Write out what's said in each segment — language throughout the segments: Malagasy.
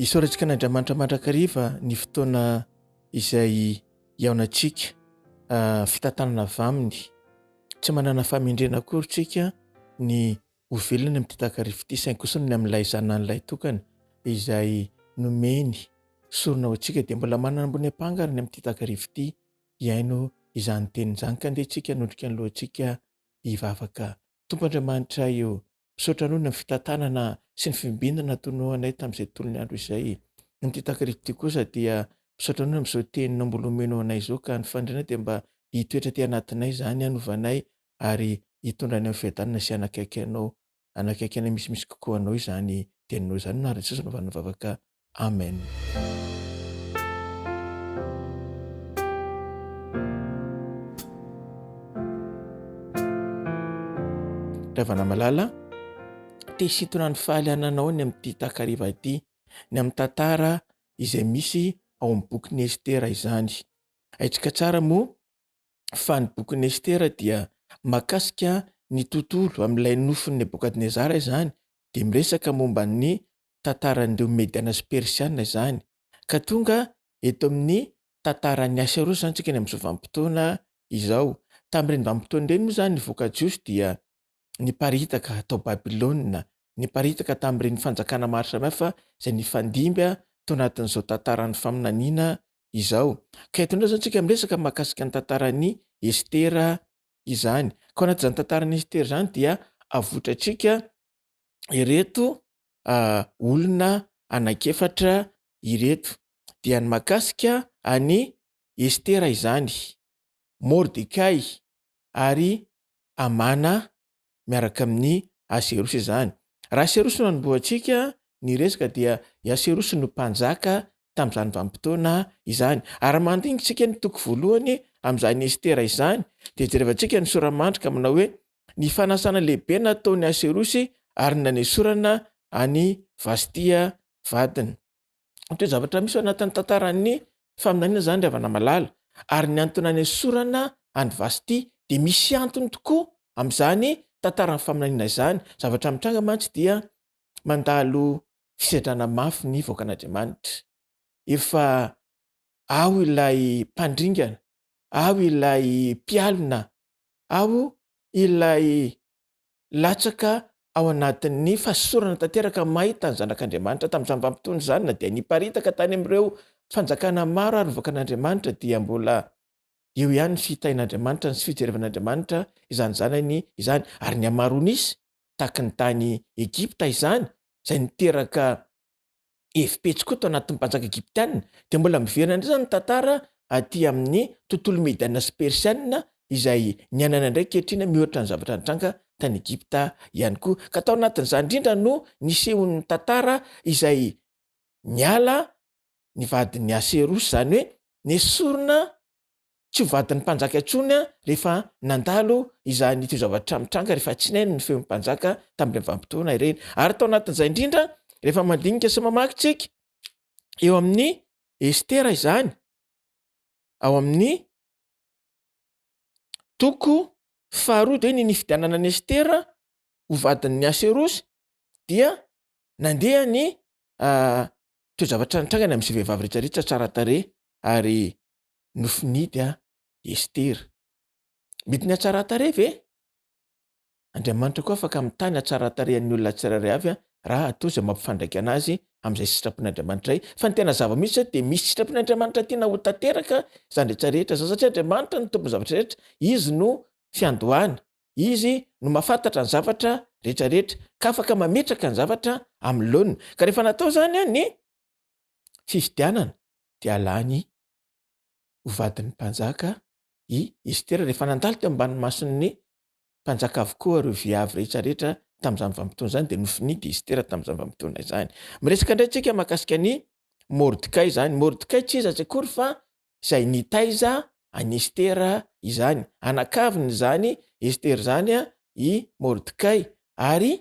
Isaorantsika an'Andriamanitra mandrakariva ny fotoana izay hihaonantsika, fitantanana avy aminy. Tsy manana fahamendrehana akory tsika ny ho velona amin'ity takariva ity, saingy kosa ny amin'ilay Zanany lahitokana izay nomeny sorona ho antsika dia mbola manana ambony ampanga ary ny amin'ity takariva ity hihaino izany teny izany ka andeha tsika hanondrika ny lohantsika hivavaka. Tompo Andriamanitray ô, Misaotra anao ny amin'ny fitantanana sy ny fimbinana nataonao anay tamin'izay tontolon'ny andro izay. Amin'ity takariva ity kosa dia misaotra anao amin'izao teninao mbola omenao anay izao ka ny faniriana dia mba hitoetra aty anatinay izany hanovanay ary hitondra anay amin'ny fiadanana sy hanakaiky anao hanakaiky anay misimisy kokoa anao izany teninao izany no anaran'i Jesosy anaovana vavaka Amen. Ravana malala, te hisintona ny fahaliananao ny amin'ity takariva ity, ny amin'ny tantara izay misy ao amin'ny bokin'i Estera izany. Haintsika tsara moa fa ny bokin'i Estera dia mahakasika ny tontolo amin'ilay nofin'i Nebokadnezara izany, dia miresaka momba ny tantaran'ireo Mediana sy Persiana izany, ka tonga eto amin'ny tantaran'ny Aserosy izany tsika ny amin'izao vanim-potoana izao. Tamin'ireny vanim-potoana ireny moa izany ny vahoaka jiosy dia niparitaka tao Babylona, niparitaka tamin'ireny fanjakana maro samihafa izay nifandimby tao anatin'izao tantaran'ny faminaniana izao. Ka eto indray izany tsika miresaka mahakasika ny tantaran'i Estera izany. Ka ao anatin'izany tantaran'i Estera izany dia avoitrantsika ireto olona anankiefatra ireto, dia ny mahakasika an'i Estera izany, Mordekay ary Hamana miaraka amin'i Aserosy izany. Raha Aserosy no anombohantsika ny resaka dia i Aserosy no mpanjaka tamin'izany vanim-potoana izany. Ary mandinika isika ny toko voalohany amin'izany Estera izany dia jerevantsika ny sora-mandry ka manao hoe ny fanasana lehibe nataon'i Aserosy ary ny nanesorana an'i Vastia vadiny. Ny toe-javatra misy ao anatin'ny tantaran'ny faminaniana izany ry havana malala, ary ny antony nanesorana an'i Vastia dia misy antony tokoa amin'izany tantaran'ny faminaniana izany. Zavatra mitranga mantsy dia mandalo fisedrana mafy ny vahoakan'Andriamanitra. Efa ao ilay mpandringana, ao ilay mpialona, Ao ilay latsaka ao anatin'ny fahasosorana tanteraka mahita ny Zanak'Andriamanitra tamin'izany vanim-potoana izany, na dia niparitaka tany amin'ireo fanjakana maro ary ny vahoakan'Andriamanitra dia mbola eo ihany ny fitahian'Andriamanitra sy fijerevan'Andriamanitra izany zanany izany. Ary ny hamaroan'isa tahaky ny tany Egypta izany, izay niteraka hevi-petsy koa tao anatin'ny mpanjaka egyptiana, dia mbola miverina indray izany ny tantara aty amin'ny tontolo mediana sy persiana izay niainana indray ankehitriny mihoatra ny zavatra nitranga tany Egypta ihany koa. Ka tao anatin'izany indrindra no nisehon'ny tantara izay niala ny vadin'i Aserosy, izany hoe nesorina tsy ho vadin'ny mpanjaka intsony rehefa nandalo izany toe-javatra mitranga rehefa tsy nihaino ny feon'ny mpanjaka tamin'ireny vanim-potoana ireny. Ary tao anatin'izay indrindra, rehefa mandinika sy mamaky tsika eo amin'ny Estera izany, ao amin'ny toko faharoa dia ny nifidianana an'i Estera ho vadin'ny Aserosy dia nandeha ny toe-javatra nitranga ny amin'izay vehivavy rehetrarehetra tsara tarehy ary nofinidy a Estera. Mety ny hatsaran-tarehy ve? Andriamanitra koa afaka mitahy ny hatsaran-tarehan'ny olona tsirairay avy raha atao izay mampifandraika anazy amin'izay sitrapon'Andriamanitra izay. Fa ny tena zava-misy dia misy sitrapon'Andriamanitra tiana ho tanteraka izany rehetra rehetra izany satria Andriamanitra no tompon'ny zavatra rehetra, Izy no fiandohana, Izy no mahafantatra ny zavatra rehetra rehetra ka afaka mametraka ny zavatra amin'ny laoniny. Ka rehefa natao izany ny fifidianana dia lany ho vadin'ny mpanjaka i Estera. Rehefa nandalo teo ambany mason'ny mpanjaka avokoa ireo viavy rehetra rehetra tamin'izany vanim-potoana izany dia nofinidy i Estera tamin'izany vanim-potoana izany. Miresaka indray tsika mahakasika an'i Mordekay izany. Mordekay tsy iza tsy akory fa izay nitaiza an'i Estera izany. Anakaviny izany Estera izany i Mordekay ary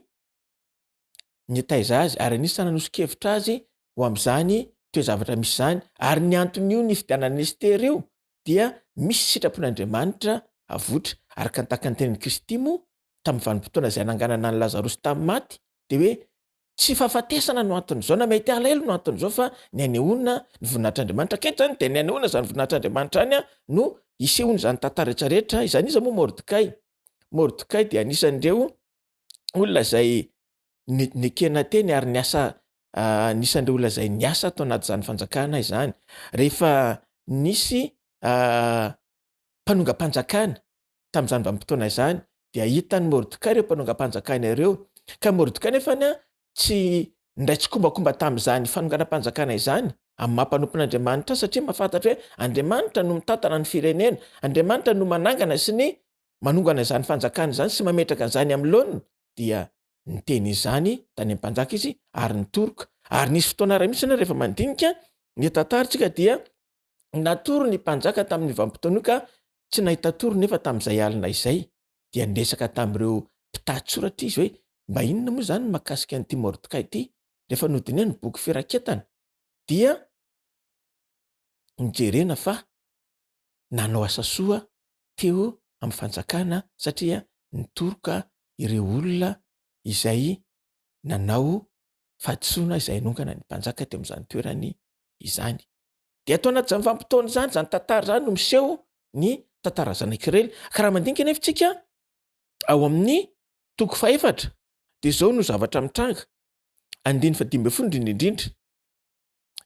nitaiza azy ary anisan'ny nanoso-kevitra azy ho amin'izany toe-javatra misy izany, ary ny anton'io nifidianana Estera io dia misy sitrapon'Andriamanitra avotra, araka ny tahaka ny tenin'i Kristy moa tamin'ny vanim-potoana izay nanganana an'i Lazarosy tamin'ny maty dia hoe. Tsy fahafatesana no anton'izao na mety alahelo no anton'izao fa ny anehoana ny voninahitr'Andriamanitra. Aketo izany dia ny anehoana izany voninahitr'Andriamanitra any no isehoan'izany tantara rehetra rehetra izany. Iza moa Mordekay? Mordekay dia anisan'ireo olona izay nekena teny ary niasa anisan'ireo olona izay niasa tao anatin'izany fanjakana izany. Rehefa nisy mpanongam-panjakana tamin'izany vanim-potoana izany dia hitan'i Mordekay ireo mpanongam-panjakana ireo. Ka Mordekay nefany tsy nindray tsikombakomba tamin'izany fanonganam-panjakana izany amin'ny maha mpanompon'Andriamanitra azy satria mahafantatra hoe Andriamanitra no mitantana ny firenena, Andriamanitra no manangana sy ny manongana izany fanjakana izany sy mametraka an'izany amin'ny laoniny dia niteny izany tany amin'ny mpanjaka izy ary nitoroka. Ary nisy fotoana iray mihitsy rehefa mandinika ny tantara tsika dia natory ny mpanjaka tamin'ny vanim-potoana io ka tsy nahita tory nefa tamin'izay alina izay dia niresaka tamin'ireo mpitahatsoratra izy hoe mba inona moa izany ny mahakasika an'ity Mordekay ity. Rehefa nodinihana ny boky firaketana dia nijerena fa nanao asa soa teo amin'ny fanjakana satria nitoroka ireo olona izay nanao fahadisoana izay hanongana ny mpanjaka teo amin'izany toerany izany. Dia atao anatin'izany vanim-potoana izany, izany tantara izany no miseho ny tantara zanak'Israely. Ka raha mandinika anefa isika ao amin'ny toko fahefatra dia izao no zavatra mitranga, andininy fahadimy ambin'ny folo indrindra indrindra.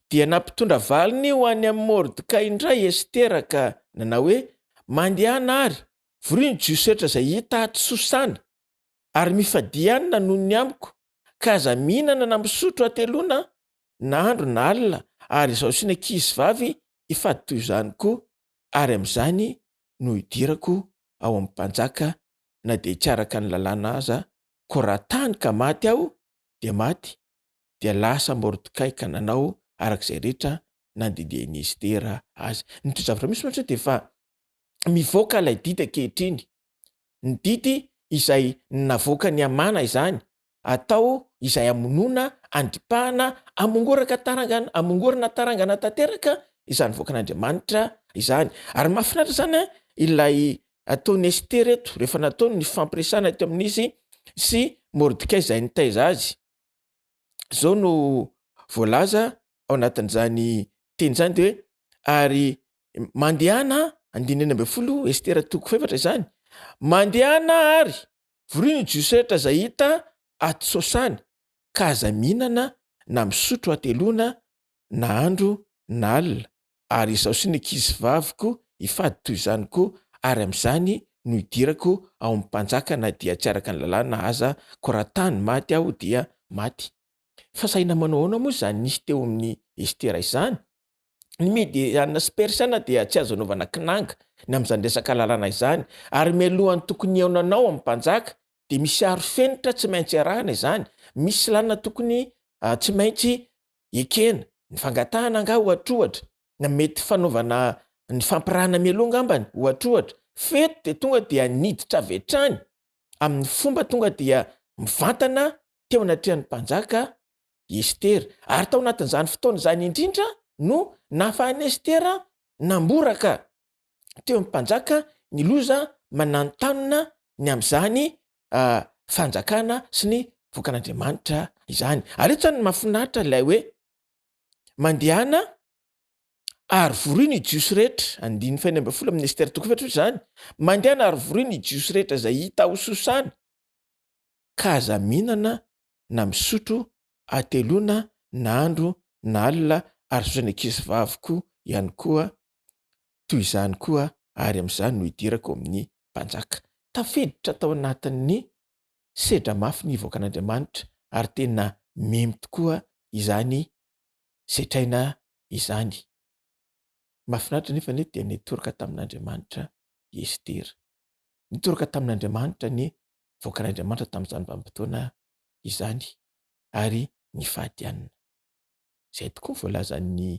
Dia nampitondra valiny ho any amin'i Mordekay indray Estera ka nanao hoe, Mandehana àry, vorio ny Jiosy rehetra izay hita ato Sosana, ary mifadia hanina noho ny amiko, ka aza mihinana na misotro hateloana na andro na alina, ary izaho sy ny ankizivavy hifady toy izany koa, ary amin'izany no hidirako ao amin'ny mpanjaka na dia tsy araka ny lalàna aza, koa raha tany ka maty aho, dia maty, dia lasa Mordekay ka nanao araka izay rehetra nandidian'i Estera azy. Ny toe-javatra misy mantsy dia efa mivoaka ilay didy ankehitriny, ny didy izay navoakan'i Hamana izany, atao izay hamonoana, handripahana, hamongoraka tarangana, hamongorana tarangana tanteraka izany vahoakan'Andriamanitra izany. Ary mahafinaritra izany ilay ataon'i Estera eto, rehefa nataony ny fampiresahana teo amin'izy sy Mordekay izay nitaiza azy. Izao no voalaza ao anatin'izany teny izany dia hoe ary mandehana, andininy 16, Estera toko fahefatra izany, mandehana ary Vorio ny Jiosy rehetra izay hita ato Sosana, ka aza mihinana na misotro hateloana na andro na alina, ary izaho sy ny ankizivaviko hifady toy izany koa, ary amin'izany no hidirako ao amin'ny mpanjaka na dia tsy araka ny lalàna aza, koa raha tany maty aho dia maty. Fahasahiana manao ahoana moa izany nisy teo amin'i Estera izany? Ny Mediana sy Persiana dia tsy azo anaovana kinanga ny amin'izany resaka lalàna izany, ary mialohan'ny tokony hihaonanao amin'ny mpanjaka dia misy arofenitra tsy maintsy arahana izany, misy lalàna tokony tsy maintsy ekena, ny fangatahana angaha ohatrohatra, na mety fanaovana ny fampirahana mialoha angambany ohatrohatra, f'eto dia tonga dia niditra avy hatrany amin'ny fomba tonga dia mivantana teo anatrehan'ny mpanjaka i Estera. Ary tao anatin'izany fotoana izany indrindra no nahafahan'i Estera namboraka teo amin'ny mpanjaka ny loza mananontanona ny amin'izany fanjakana sy ny vokan'Andriamanitra izany. Ary eto izany mahafinaritra ilay hoe mandehana ary vorio ny Jiosy rehetra, andininy fahenina ambin'ny folo amin'ny Estera toko efatra izany, mandehana ary vorio ny Jiosy rehetra izay hita ao Sosana, ka aza mihinana na misotro hateloana na andro na alina ary zao ny ankizy vavy koa ihany koa toy izany koa ary amin'izany no hidirako amin'ny mpanjaka. Tafiditra tao anatin'ny sedra mafy ny vahoakan'Andriamanitra ary tena memy tokoa izany setraina izany. Mahafinaritra nefa anie dia nitoroka tamin'Andriamanitra i Estera. Nitoroka tamin'Andriamanitra ny vahoakan'Andriamanitra tamin'izany vanim-potoana izany ary nifady hanina. Izay tokoa ny voalazan'ny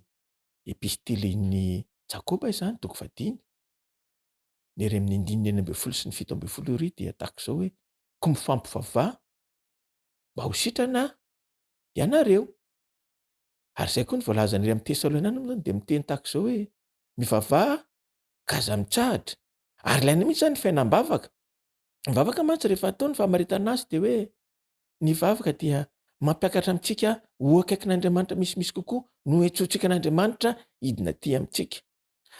epistilin'i Jakoba izany, toko fahadimy, ny ery amin'ny andininy 16 sy ny 17 ery dia tahaka izao hoe, koa mifampivavaha mba ho sitrana ianareo. Ary izay koa ny voalazan'ny ery amin'ny Tesaloniana moa izany dia miteny tahaka izao hoe, mivavaha ka aza mitsahatra. Ary ilaina mihitsy izany ny fiainam-bavaka. Ny vavaka mantsy rehefa atao ny famaritana azy dia hoe ny vavaka dia mampiakatra amintsika ho akaikin'Andriamanitra misimisy kokoa no iantsoantsika an'Andriamanitra hidina aty amintsika.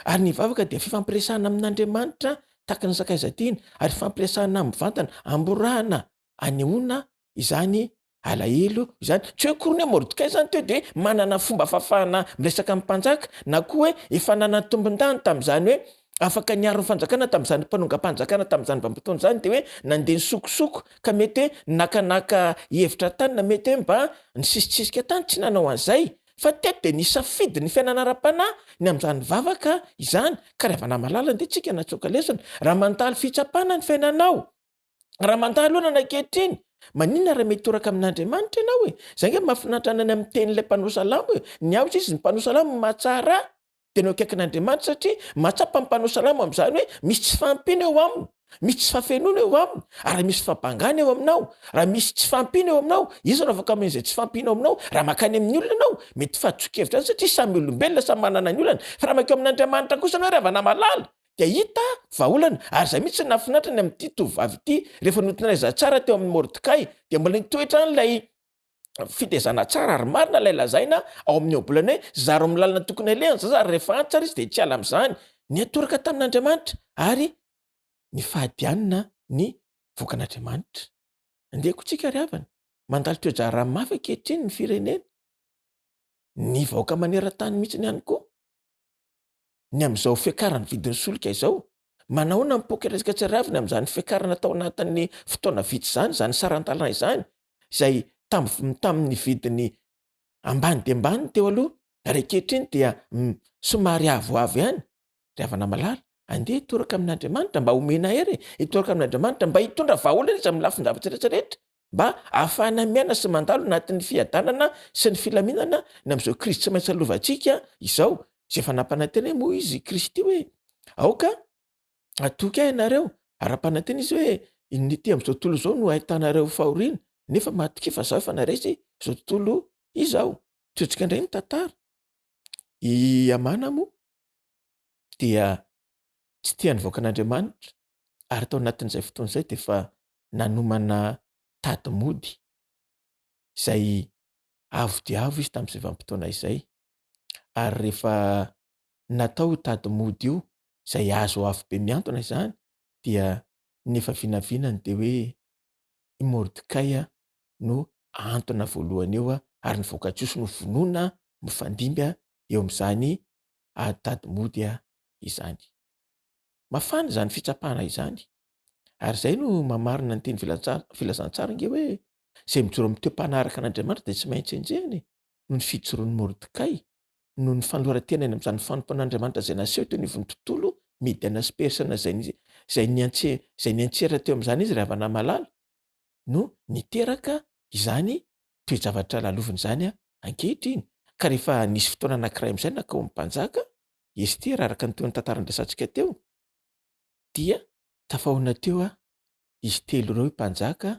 Ary ny vavaka dia fifampiresahana amin'Andriamanitra tahaka ny sakaiza tiana, ary fifampiresahana mivantana, amborahana, anehoana izany alahelo izany. Tsy hoe akory ny hoe Mordekay izany teo dia hoe manana fomba fahafahana miresaka amin'ny mpanjaka, na koa hoe efa nanan-tombon-dany tamin'izany hoe afaka niaro ny fanjakana tamin'izany mpanongam-panjakana tamin'izany vanim-potoana izany, dia hoe nandeha nisokosoko ka mety hoe nakanaka hevitra tany na mety hoe mba nisisitsisika tany, tsy nanao an'izay. Fa teto dia nisafidy ny fiainana ara-panahy ny amin'izany vavaka izany. Ka ry havana malala, andeha tsika hanatsoaka lesona. Raha mandalo fitsapana ny fiainanao, raha mandalo olana ankehitriny, maninona raha mitoraka amin'Andriamanitra ianao e? Izay ange mahafinaritra any amin'ny tenin'ilay mpanao salamo e. Ny ahy hozy izy, ny mpanao salamo mahatsara ahy dia ny eo akaikin'Andriamanitra satria mahatsapa ny mpanao salamo amin'izany hoe misy tsy fahampiana eo aminy, misy tsy fahafenoana eo aminy, ary raha misy fahabangana eo aminao, raha misy tsy fahampiana eo aminao, iza no afaka manome izay tsy fahampiana ao aminao? Raha mankany amin'ny olona ianao, mety fahadisoan-kevitra ihany satria samy olombelona, samy manana ny olany, fa raha mankeo amin'Andriamanitra kosa ianao ry havana malala, dia hita vahaolana, ary izay mihitsy no nahafinaritra ny amin'ity tovovavy ity, rehefa notinaiza tsara teo amin'i Mordekay, dia mbola nitoetra any ilay fitaizana tsara ary marina ilay lazaina ao amin'ny ohabolana hoe zaro amin'ny lalana tokony alehany ny zaza ary rehefa antitra ary izy dia tsy hiala amin'izany. Niantoraka tamin'Andriamanitra ary nifady hanina ny vokan'Andriamanitra. Andeha koa tsika ry havana, mandalo toe-draharaha mafy ankehitriny ny firenena, ny vahoaka maneran-tany mihitsy ihany koa. Ny amin'izao fiakaran'ny vidin'ny solika izao, manahoana ny pokeresaka tsy raviny amin'izany fiakarana tao anatin'ny fotoana vitsy izany, izany saran-dalana izany, izay tamin'ny vidiny ambany dia ambany teo aloha, ary ankehitriny dia somary avoavo ihany. Ry havana malala, andeha hitoraka amin'Andriamanitra mba homena hery e, hitoraka amin'Andriamanitra mba hitondra vahaolana izy amin'ny lafin-javatra rehetra rehetra, mba hahafahana miaina sy mandalo anatin'ny fiadanana sy ny filaminana ny amin'izao krizy tsy maintsy lalovantsika izao, izay efa nampanantena moa izy Kristy hoe aoka hatoky ahy ianareo, ary nampanantena izy hoe ny ety amin'izao tontolo izao no ahitanareo fahoriana, nefa matokia fa izaho efa naresy izao tontolo izao. Tohizantsika indray ny tantara. I Hamana moa dia tsy tia ny vahoakan'Andriamanitra ary tao anatin'izay fotoana izay dia efa nanomana tady mody izay avo dia avo izy tamin'izay vanim-potoana izay ary rehefa natao io tady mody io izay hazo avo be mihantona izany dia ny efa vinavinany dia hoe i Mordekay no ahantona voalohany eo ary ny vahoaka jiosy no vonoina mifandimby eo amin'izany ady tady mody izany. Mafana izany fitsapana izany. Ary izay no mamarina ny teny filazantsara ange hoe izay mijoro amin'ny toe-panaraka an'Andriamanitra dia tsy maintsy enjehina e. Noho ny fijoroan'i Mordekay, noho ny fanoloran-tenany amin'izany fanompoan'Andriamanitra izay naseho teo anivon'ny tontolo Mediana sy Persana izay izay niantse izay niantsera teo amin'izany izy ry havana malala no niteraka izany toe-javatra laloviny izany ankehitriny. Ka rehefa nisy fotoana anankiray amin'izay nankao amin'ny mpanjaka Estera araka ny toy ny tantara niresahantsika teo dia tafahoana teo izy telo ireo, mpanjaka,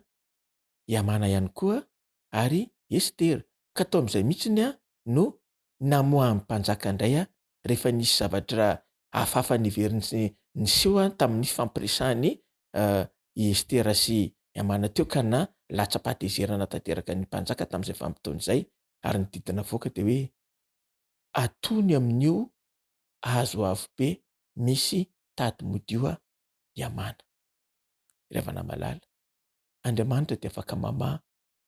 i Hamana ihany koa ary Estera. Ka tao amin'izay mihitsy no namoahan'ny mpanjaka indray rehefa nisy zavatra hafahafa niveriny niseho tamin'ny fifampiresahan'i i Estera sy i Hamana teo ka na latsa-pahatezerana tanteraka ny mpanjaka tamin'izay vanim-potoana izay ary ny didy navoaka dia hoe atony amin'io hazo avo be misy tady modio i Hamana. Ry havana malala, Andriamanitra dia afaka mamaha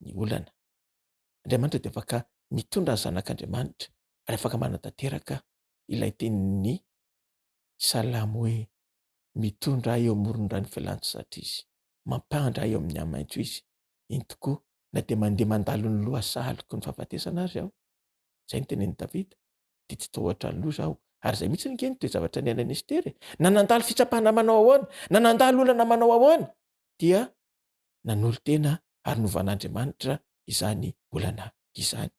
ny olana. Andriamanitra dia afaka mitondra ny zanak'Andriamanitra ary afaka manatanteraka ilay tenin'ny Salamo hoe mitondra ahy eo amoron'ny rano fialan-tsasatra izy, mampandry ahy eo amin'ny hamaitso izy. Eny tokoa, na dia mandeha mandalo ny lohasahaloko ny fahafatesana aza aho, izay no tenenin'i Davida, dia tsy tahotra ny loza aho. Ary izay mihitsy ange no toe-javatra niainan'i Estera e. Na nandalo fitsapana manao ahoana, na nandalo olana manao ahoana, dia nanolo-tena ary novan'Andriamanitra izany olana izany.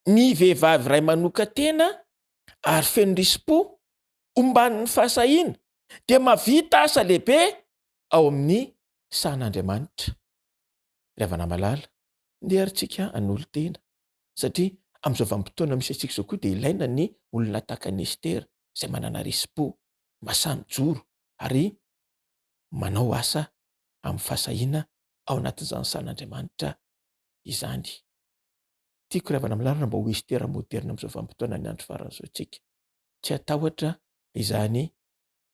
Ny vehivavy iray manokan-tena ary feno risi-po, omban'ny fahasahiana, dia mahavita asa lehibe ao amin'ny sahan'Andriamanitra. Ry havana malala, ndeha ary tsika hanolo-tena, satria amin'izao vanim-potoana misy antsika izao koa dia ilaina ny olona tahaka an'i Estera, izay manana risi-po, mahasahy mijoro ary manao asa amin'ny fahasahiana ao anatin'izany sahan'Andriamanitra izany. Tiako ry havana malala mba ho Estera moderna amin'izao vanim-potoana ny andro farany izao tsika. Tsy hatahotra izany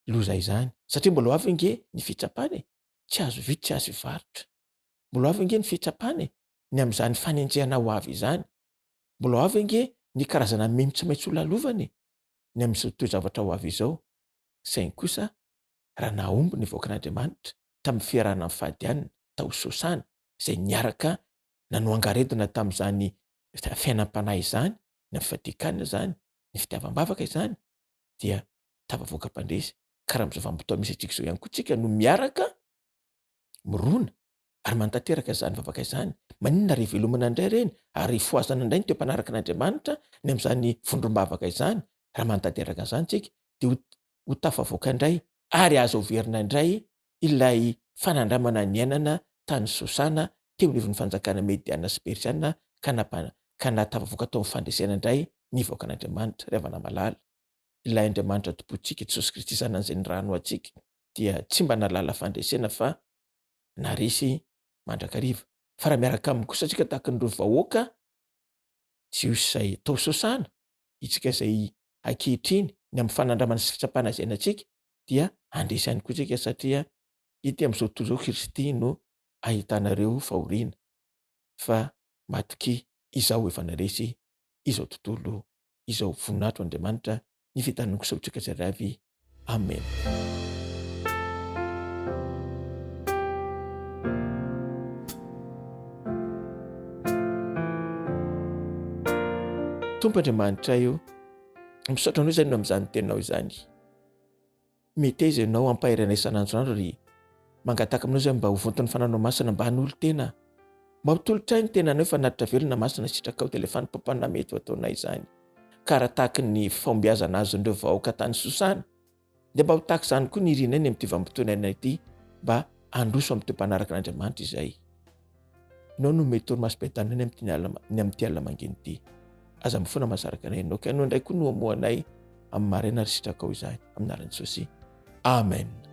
loza izany satria mbola ho avy ange ny fitsapana e, tsy azo vidy tsy azo hivarotra. Mbola ho avy ange ny fitsapana e, ny amin'izany fanenjehana ho avy izany. Mbola ho avy ange ny karazana memy tsy maintsy ho lalovana e, ny amin'izao toe-javatra ho avy izao. Saingy kosa raha nahomby ny vahoakan'Andriamanitra tamin'ny fiarahana mifady hanina tao Sosana izay niaraka nanao angaredona tamin'izany fiainam-panahy izany, ny amin'ny fifadian-kanina izany, ny fitiavam-bavaka izany, dia tafavoaka mpandresy. Ka raha amin'izao vanim-potoana misy antsika izao ihany koa tsika no miaraka mirona ary manatanteraka izany vavaka izany, maninona raha ivelomana indray ireny ary ifohazana indray ny toe-panaraka an'Andriamanitra ny amin'izany vondrom-bavaka izany, raha manatanteraka an'izany tsika dia ho tafavoaka indray ary azo averina indray ilay fanandramana niainana tany Sosana teo anivon'ny fanjakana Mediana sy Persiana ka nampa ka nahatafavoaka tao amin'ny fandresena indray ny vahoakan'Andriamanitra. Ry havana malala, ilay Andriamanitra Tompontsika, Jesosy Kristy Zanany izay nirahany ho antsika, dia tsy mba nahalala fandresena fa naresy mandrakariva. Fa raha miaraka aminy kosa isika tahaka an'ireo vahoaka Jiosy izay tao Sosana, isika izay ankehitriny, ny amin'ny fanandramana sy fitsapana izay iainantsika, dia handresy ihany koa isika satria ity amin'izao tontolo izao Kristy no ahitanareo fahoriana fa matokia izaho efa naresy izao tontolo izao. Voninahitra ho Andriamanitra ny fitaniny kosa ho antsika tsirairay avy. Amen. Tompo Andriamanitray o, misaotra anao izay no amin'izany teninao izany. Meteza ianao hampahery anay isan'andro isan'andro ry mangataka aminao izay mba ho vonton'ny fananao masina mba hanolo-tena mba ho tolotray ny tenanao fanatitra velona masina sitrakao dia ilay fanompoam-panahy mety ho ataonay izany ka raha tahaky ny fahombiazana azon'ireo vahoaka tany Sosana dia mba ho tahaka izany koa ny irinay ny amin'ity vanim-potoana iainana ity mba handroso amin'ny toe-panaraka an'Andriamanitra izay Ianao no mety torimasom-piadanana ny amin'ity alina ny amin'ity alina mangina ity. Aza mifona mahasaraka anay ianao ka ianao indray koa no hamoha anay amin'ny maraina ary sitrakao izany. Amin'ny anaran'i Jesosy. Amen.